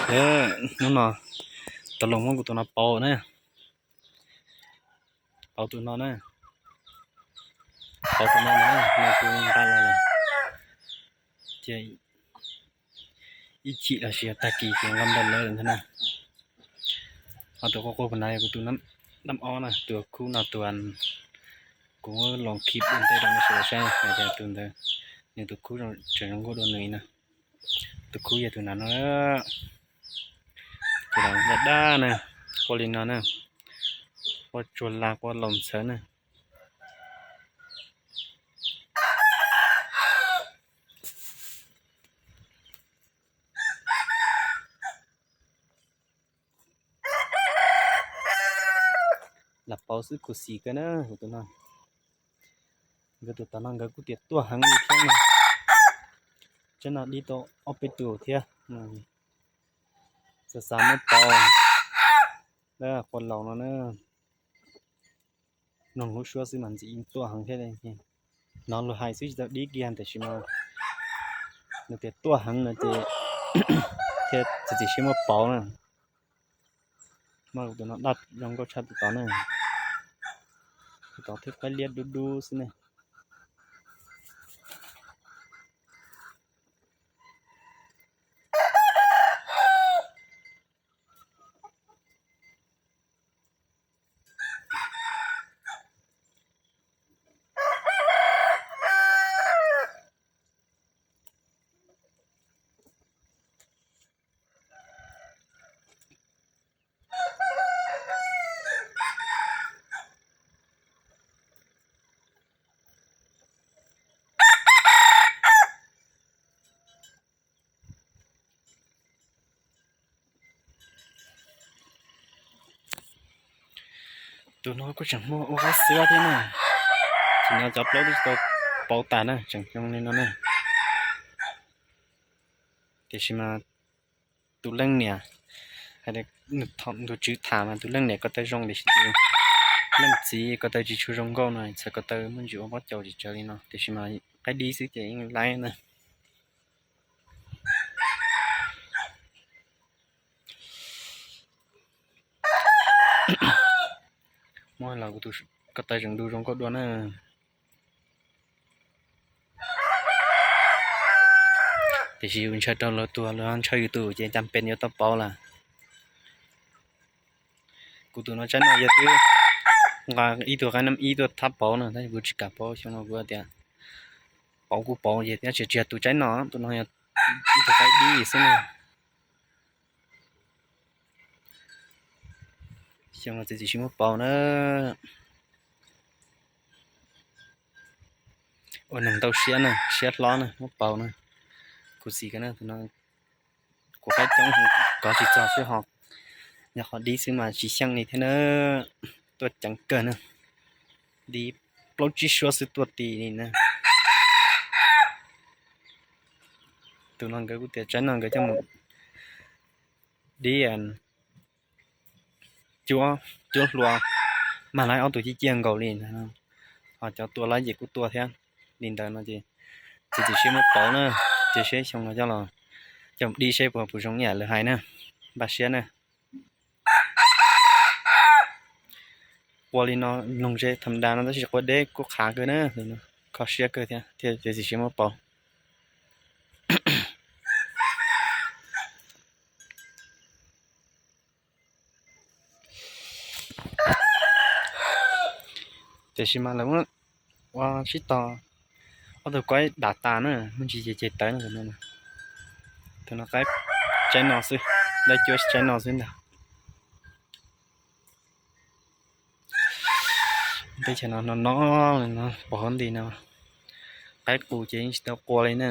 Hnub no tau los muab kuv tus no pauv na, pauv tus no na, pauv tus no na, no kuv nqa los lawm, ces ib chim los sis yog tag kis ces nqa ntawm lawv ntag na. Ho tus quaj quaj puag nrad yog kuv tus nab ob na, tus khub no tus kuv muab los khib ua ntej rau nej sawv daws saib hais tias tus ntawd nws tus khub tseem zoo nkauj dua nws na. Tus khub yog tus nrad no, tus nrad daj daj na, quaj li no na, quaj tsuag la quaj laus ntxhawv na. Lam pauv xwb khuv xim kawg na tus no. Nkawd tus tom no nkawd kuj tias tuaj heev li thiab no. Tsaib no dib tau ob peb tus thiab. Xav xav muab pauv, quaj laus no na. Mloog lub suab xwb mas ntxim tuaj heev thiab. Hnov luag hais xwb tsis tau dib kiag tiam sis mas nws tias tuaj heev no ces thiaj txiav txim siab muab pauv na. Muab tus no daj zoo nkauj tshaj tus tod na. Tus tod thiab qaib liab dub dub xwb ne. Tus no kuj tseem muaj ua qab xwab thiab na. Tsis no cov plaub twb tsis tau pauv tas na, tseem zoo li no na. Tiam sis mas tus leej niam, hais tias nws thaum nws tswv tham mas tus leej niam ko taw zoo tiam sis tus leej txiv ko taw tsis tshua zoo nkauj no, txhais ko taw muaj ntsis ua pob caus tsis tsawg li no, tiam sis mas qaib dib xwb ces yeej laib na. Muab los kuv tus ko taw tseem ntu zoo nkauj dua na. Tiam sis yus ntshaw rau lawv tuag, lawv ntshaw yus tus ces cas pes yuav tau pauv lawm. Kuv tus no tsaib no yog twb nqa ib tug qaib nab ib tuaj thab pauv na, tab sis kuv tsis kam pauv, xyoo no kuv tias pauv kuj pauv ces thiab tsis tsis yog tus tsaib no, tus no yog ib tug qaib dib xwb na. Xyoo no txiav txim siab muab pauv na. Ua neeg ntau siab na, siab hlob na, muab pauv na. Khuv xim kawg na, tus no kuv qaib coob kov tsis txog xwb ho, yog qhov dib xwb mas tsis xyeej li thiab na. Tuaj ceev kawg na, dib plaub tsib suab xwb tuaj ti li na. Tus no nkawd kuj tias tsaib no nkawd coj mus dib cuab, cuab hlua, mag laib ob tug ciaj ciaj nkaus li. Ho cov tua laib ces kuj tua thiab. Li ntawd no ces txiav txim siab muab pauv na, ces seb xyoo no coj los coj mus dib seb puas, puas zoo ib yam lawv hais na. Npaj siab na. Qua li no mloog ze tham da no tab sis qua deb kuj qhav kawg na, kho siab kawg thiab thiaj txiav txim siab muab pauv. Tiam sis mas lawv muab ua sib tog ob tug qaib dam tas na, muaj ntsis ces ces tawv na. Tus no qaib tsaib no xwb, dab cuab tsaib no xwb ntag. Teb chaws no no no, pos hauv nti no qaib qus ces yeej tsis tau qua li na.